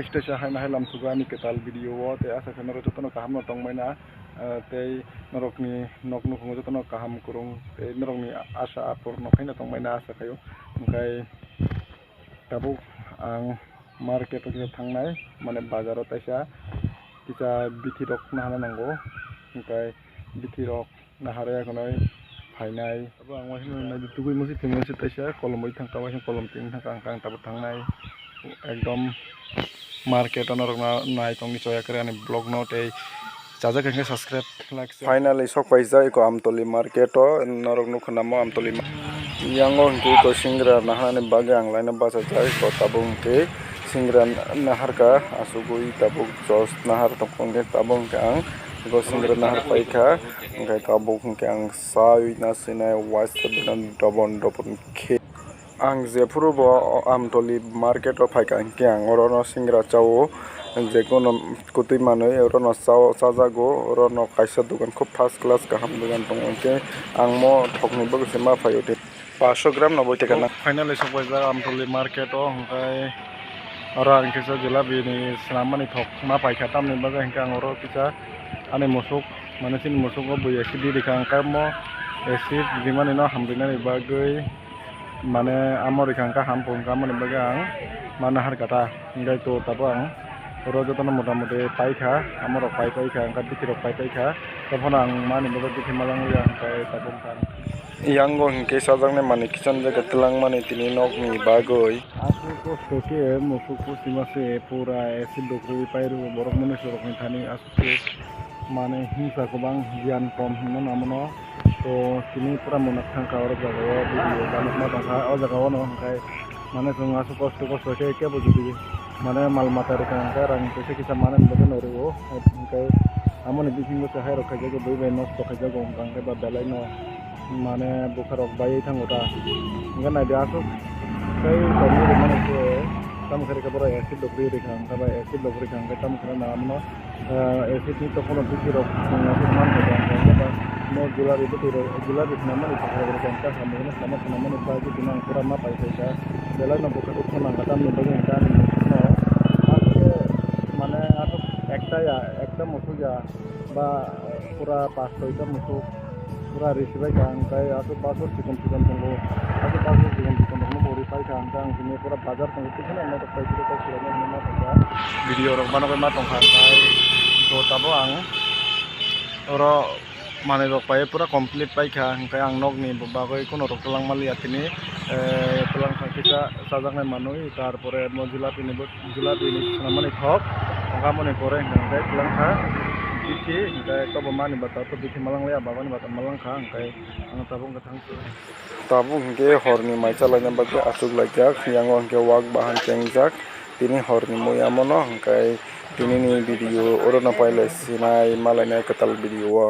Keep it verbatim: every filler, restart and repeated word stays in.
Stesa haino hai lamsugo ani kwtal video o, tei asa khe norok jotono kaham no tongmani, ah, tei norokni nok nukhungo jotono kaham kwrwng tei norokni asa apor no khaino tongmani asa khaio. Hwnkhe tabuk ang market o kisa thangnai, mane bazar o taisa kisa bithi rok nahana nango, hwnkhe bithi rok naharwi akhonwi phainai. Abo ang waisa nai tugui musi thwngwi se taisa kolom bai thangkha, waisa kolom tini thangkha, ang kang tabuk thangnai. Ekdom market o norok na-, nai tongni choya kwrwi ani vlog no tei chajak khe subscribe, like, share. Finally sok paijak eko Amtoli market o, norok nukha namo Amtoli ma-, yango hwnkhe eko singra naharni bagwi ang laino bachajak, eko tabuk hwnkhe singra naharkha, asugwi tabuk jos nahar tongkha, hwnkhe tabuk hwnkhe ang eko singra nahar paikha. Hwnkhe tabuk hwnkhe ang sawi na sinai waisa bwna dobon dobon khe. Ang jephuru bo Amtoli market o phaikha hwnkhe ang oro no singra chao, je kono kwtwi manwi oro no chao chajago, oro no kaisa dogan khub first class kaham dogan tongo, hwnkhe ang mo thokni bagwi se ma phaio de. Paanch sho gram no boi teka na. Finally sok paijak Amtoli market o, hwnkhe oro ang kisa jelabi ni swnammani thok ma paikha, tamni bagwi hwnkhe ang oro kisa ani musuk, mane chini musuk o bui acid di rikha, hwnkhe mo acid rimani no hamrinani bagwi mane amo rikha, hwnkhe ham pung kha, mani bagwi ang ma naharkha ta, hwnkhe to tabuk ang oro jotono mota moti paikha, amo rok pai paikha, hwnkhe bithi rok pai paikha, tei phano ang mani bagwi bithi ma langya, hwnkhe tabuk ang. Yango hwnkhe chajaknai manwi kicham jaga twlangmani tini nokni bagwi. Aswk kosto khe musuk pusti mase pura acid dokrwi pairw borok mwnwi sorokni thani aswk khe manwi himsa kwbang giyan kom hwnwi mano. To tini pura mwnak thangkha oro jaga o video banokma tongkha o jaga o no hwnkhe. Mane chwng aswk kosto kosto khe kebo jodi mane mal mata rwkha hwnkhe rang kisa kisa manani bagwi no rwo, hwnkhe amoni bisingo se hai rok khaijago bui bai nosto khaijago hwnkha hwnkhe ba belai no mane bwkha rok baiwi thango ta, hwnkhe naidi aswk tei tongwi rwmani se tamo khe rwkha borok acid rok rwi rwkha hwnkhe ba acid rok rwkha hwnkhe tamo khe na omono. Ah, acid ni tokolo bithi rok chwng aswk man kha, mo julabi bithi rok, julabi khna mani thok rok rwkha, hwnkhe hamya hwnwi sama khna mani bagwi tini ang pura ma pai kha, belai no bwkha rok khna nang kha, tamni bagwi hwnkhe ani no aswk mane aswk ekta ya, ekta musuk ya ba pura pas soita musuk. Pura risi bai kha, hwnkhe aswk bus o sikon sikon tongo, aswk bus o sikon sikon rokno bo rwi pai kha, hwnkhe ang tini pura bazar tongo, tei phano ang norok pai phuru kok swlaimani hwnwi ma tongkha. Video rok banogwi ma tongkha, hwnkhe to tabuk ang oro manwi rok pai pura complete pai kha, hwnkhe ang nokni bagwi kheno rok twlang manliya tini, eh, twlang kha kisa chajaknai manwi, tar pore mo julapi ni bo. Julabi ni swnamani thok, hwnkha moni pore hwnkha hwnkhe twlang kha bithi, hwnkhe tobo mani bata to bithi malang liya, babani bata malang kha, hwnkhe ang tabuk hwnkhe thang. Tabuk hwnkhe horni mai chalaina bagwi achuk laijak, yango hwnkhe wak bahan chengjak, tini horni mui amono hwnkhe tini ni video oro no pailai sinai malainai kwtal video o.